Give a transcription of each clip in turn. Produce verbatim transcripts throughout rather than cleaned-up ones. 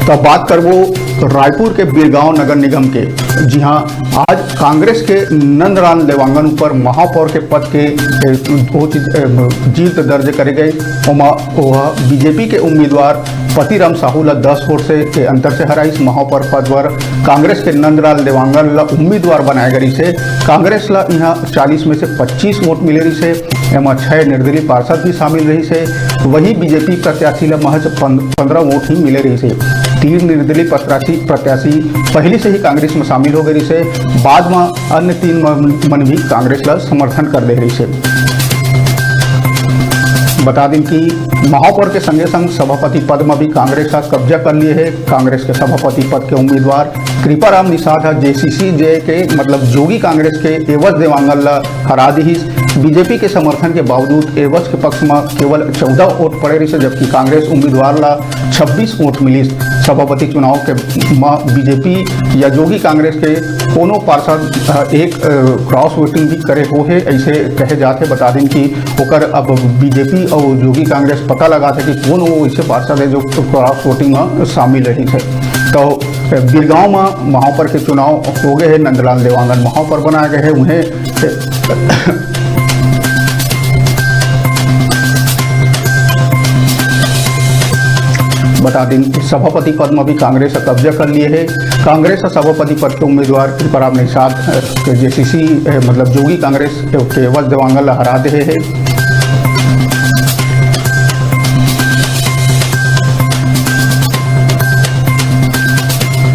तब बात करबो रायपुर के बिरगांव नगर निगम के। जी हाँ, आज कांग्रेस के नंदलाल देवांगन ऊपर महापौर के पद के, ए, वो चीज, ए, जीत दर्ज करे गए। ओमा ओह बीजेपी के उम्मीदवार पतिराम साहू ला दस वोट से, के अंतर से हराइस। महापौर पद पर कांग्रेस के नंदलाल देवांगन ला उम्मीदवार बनाए गए रहिसे। कांग्रेस ला यहाँ चालीस में से पच्चीस वोट मिले रहिसे। एमा छह निर्दलीय पार्षद भी शामिल रहिसे। वही बीजेपी प्रत्याशी ला महज पन-, पंद्रह वोट ही मिले रहिसे। तीन निर्दलीय प्रत्याशी, प्रत्याशी पहले से ही कांग्रेस में शामिल हो गए रहिसे। बाद में अन्य तीन मन, मन भी कांग्रेस ला समर्थन कर दे रहिसे। बता दिन कि महापौर के संगे संग सभापति पद में भी कांग्रेस का कब्जा कर लिए है। कांग्रेस के सभापति पद के उम्मीदवार कृपाराम निषाद ह जेसीसी जे के, मतलब जोगी कांग्रेस के एवज देवांगन ला हरा दिहिस। बीजेपी के समर्थन के बावजूद एवज के पक्ष म केवल चौदह वोट पड़े रहिस, जबकि कांग्रेस उम्मीदवार ला छब्बीस वोट मिलिस। सभापति चुनाव के म बीजेपी या जोगी कांग्रेस के कोनो पार्षद, अ, एक, अ, क्रॉस वोटिंग भी करे हो हे, ऐसे कहे जात हे। बता दिन कि ओकर अब बीजेपी अउ जोगी कांग्रेस पता लगात हे कि कोन वो ऐसे पार्षद हे जो क्रॉस वोटिंग म शामिल रहिस हे। तो बिरगांव म महापौर के चुनाव हो गए हे, नंदलाल देवांगन महापौर बनाए गए हे। उन्हें बता दिन, सभापति पद में भी कांग्रेस ह कब्जा कर लिए हे। कांग्रेस ह सभापति पद के उम्मीदवार कृपाराम निषाद, अ, के जेसीसी, अ, मतलब जोगी कांग्रेस के एवज देवांगन ला हरा दे हे।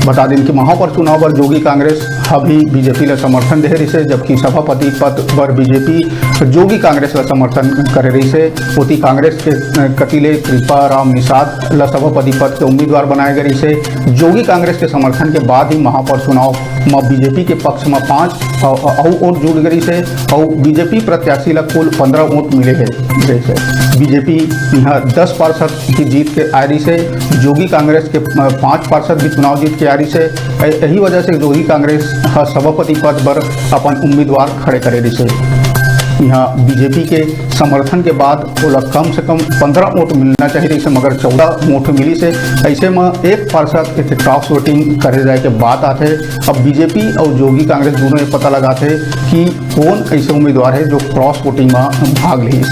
बता दिन कि महापौर चुनाव पर जोगी कांग्रेस ह भी बीजेपी ला समर्थन दे रहिसे, जबकि सभापति पद पर बीजेपी जोगी कांग्रेस ला समर्थन करे रहिसे। ओती कांग्रेस के, अ, कति ले कृपाराम निषाद ला सभापति पद के उम्मीदवार बनाए गए रहिसे। जोगी कांग्रेस के समर्थन के बाद ही महापौर चुनाव म बीजेपी के पक्ष म पाँच अउ, अउ वोट जुड़ गए रहिसे, अउ बीजेपी प्रत्याशी ला कुल पंद्रह वोट मिले हे। जैसे बीजेपी यहाँ दस पार्षद की जीत के आ रहिसे, जोगी कांग्रेस के, अ, पाँच पार्षद भी चुनाव जीत के आ रहिसे। ए-, यही वजह से जोगी कांग्रेस ह सभापति पद पर अपन उम्मीदवार खड़े करे रहिसे। यहाँ बीजेपी के समर्थन के बाद ओला कम से कम पंद्रह वोट मिलना चाहिए रहिसे, मगर चौदह वोट मिलिसे। ऐसे में एक पार्षद के क्रॉस वोटिंग करे जाए के बात आथे। अब बीजेपी अउ जोगी कांग्रेस दोनों ये पता लगाथे कि कौन ऐसे उम्मीदवार है जो क्रॉस वोटिंग में भाग लीस।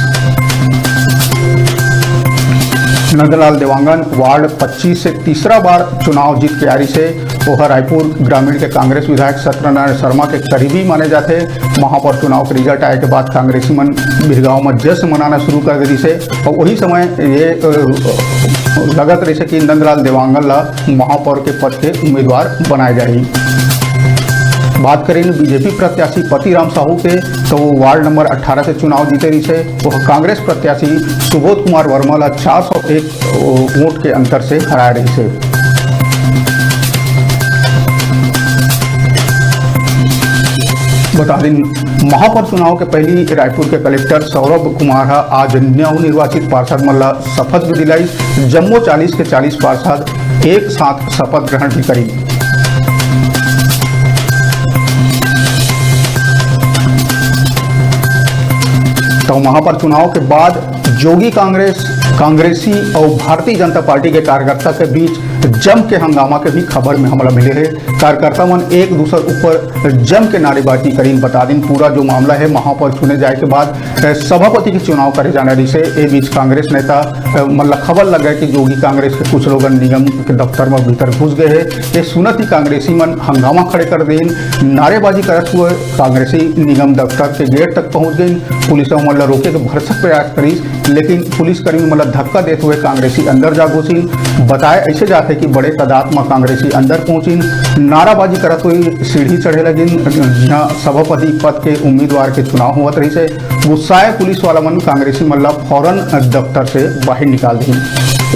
नंदलाल देवांगन वार्ड पच्चीस से तीसरा बार चुनाव जीत के आ रहिसे। ओह रायपुर ग्रामीण के कांग्रेस विधायक सत्यनारायण शर्मा के करीबी माने जाथे। महापौर चुनाव के रिजल्ट आए के बाद कांग्रेसी मन बिरगांव में जश्न मनाना शुरू कर दे रहिसे अउ वही समय ये, अ, लगत रहिसे कि नंदलाल देवांगन ला महापौर के पद के उम्मीदवार बनाए जाही। बात करें बीजेपी प्रत्याशी पतिराम साहू के, तो वो वार्ड नंबर अठारह से चुनाव जीते रहिसे। वो कांग्रेस प्रत्याशी सुबोध कुमार वर्मा ला चार सौ एक वोट के अंतर से हराए रहिसे। बता दिन, महापौर चुनाव के पहली रायपुर के कलेक्टर सौरभ कुमार ह आज नवनिर्वाचित पार्षद मन ला शपथ भी दिलाइस। जम्मो चालीस के चालीस पार्षद एक साथ शपथ ग्रहण भी करिन। तो महापौर चुनाव के बाद जोगी कांग्रेस, कांग्रेसी अउ भारतीय जनता पार्टी के कार्यकर्ता के बीच जम के हंगामा के भी खबर में हमला मिले हे। कार्यकर्ता मन एक दूसर ऊपर जम के नारेबाजी करीन। बता दिन, पूरा जो मामला है, महापौर चुने जाए के बाद, अ, सभापति के चुनाव करे जाना रहिसे। ए बीच कांग्रेस नेता, अ, मन ला खबर लग गए कि जोगी कांग्रेस के कुछ लोगन निगम के दफ्तर में भीतर घुस गए हे। ये सुनत ही कांग्रेसी मन हंगामा खड़े कर देन। नारेबाजी करत हुए कांग्रेसी निगम दफ्तर के गेट तक पहुंच गइन। पुलिस मन ला रोके के भरसक प्रयास करिस, लेकिन पुलिसकर्मी मन ला धक्का देते हुए कांग्रेसी अंदर जा घुसिन। बताए ऐसे जाथे कि बड़े तादाद में कांग्रेसी अंदर पहुंचिन, नाराबाजी करत हुए सीढ़ी चढ़े लगिन, जहां सभापति पद के उम्मीदवार के चुनाव होवत रहिसे। गुस्साए पुलिस वाला मन कांग्रेसी मन ला फौरन दफ्तर से बाहर निकाल दीन।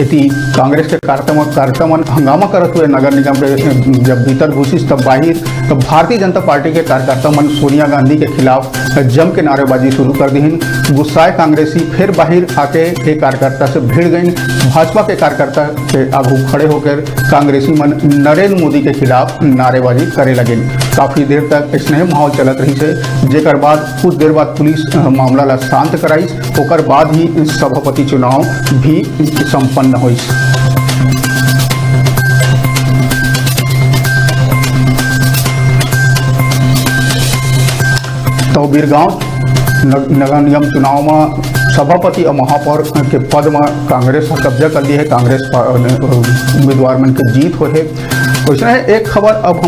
एती कांग्रेस के कार्यकर्ता मन, कार्यकर्ता मन हंगामा करत हुए नगर निगम के जब भीतर घुसिस तब बाहर, तब भारतीय जनता पार्टी के कार्यकर्ता मन सोनिया गांधी के खिलाफ जम के नारेबाजी शुरू कर दीन। गुस्साए कांग्रेसी फिर बाहर आके एक कार्यकर्ता से भिड़ गइन। भाजपा के कार्यकर्ता के आगू खड़े होकर कांग्रेसी मन नरेंद्र मोदी के खिलाफ नारेबाजी करे लगिन। काफी देर तक स्नेह माहौल चलत रहिसे, जेकर बाद कुछ देर बाद पुलिस, अ, मामला ला शांत कराइस। ओकर बाद ही सभापति चुनाव भी संपन्न होइस। बीरगांव नग-, नगर निगम चुनाव म सभापति अउ महापौर के पद म कांग्रेस ह कब्जा कर लिया है। कांग्रेस प-, उम्मीदवार मन के जीत होए हे। वैसे एक खबर अब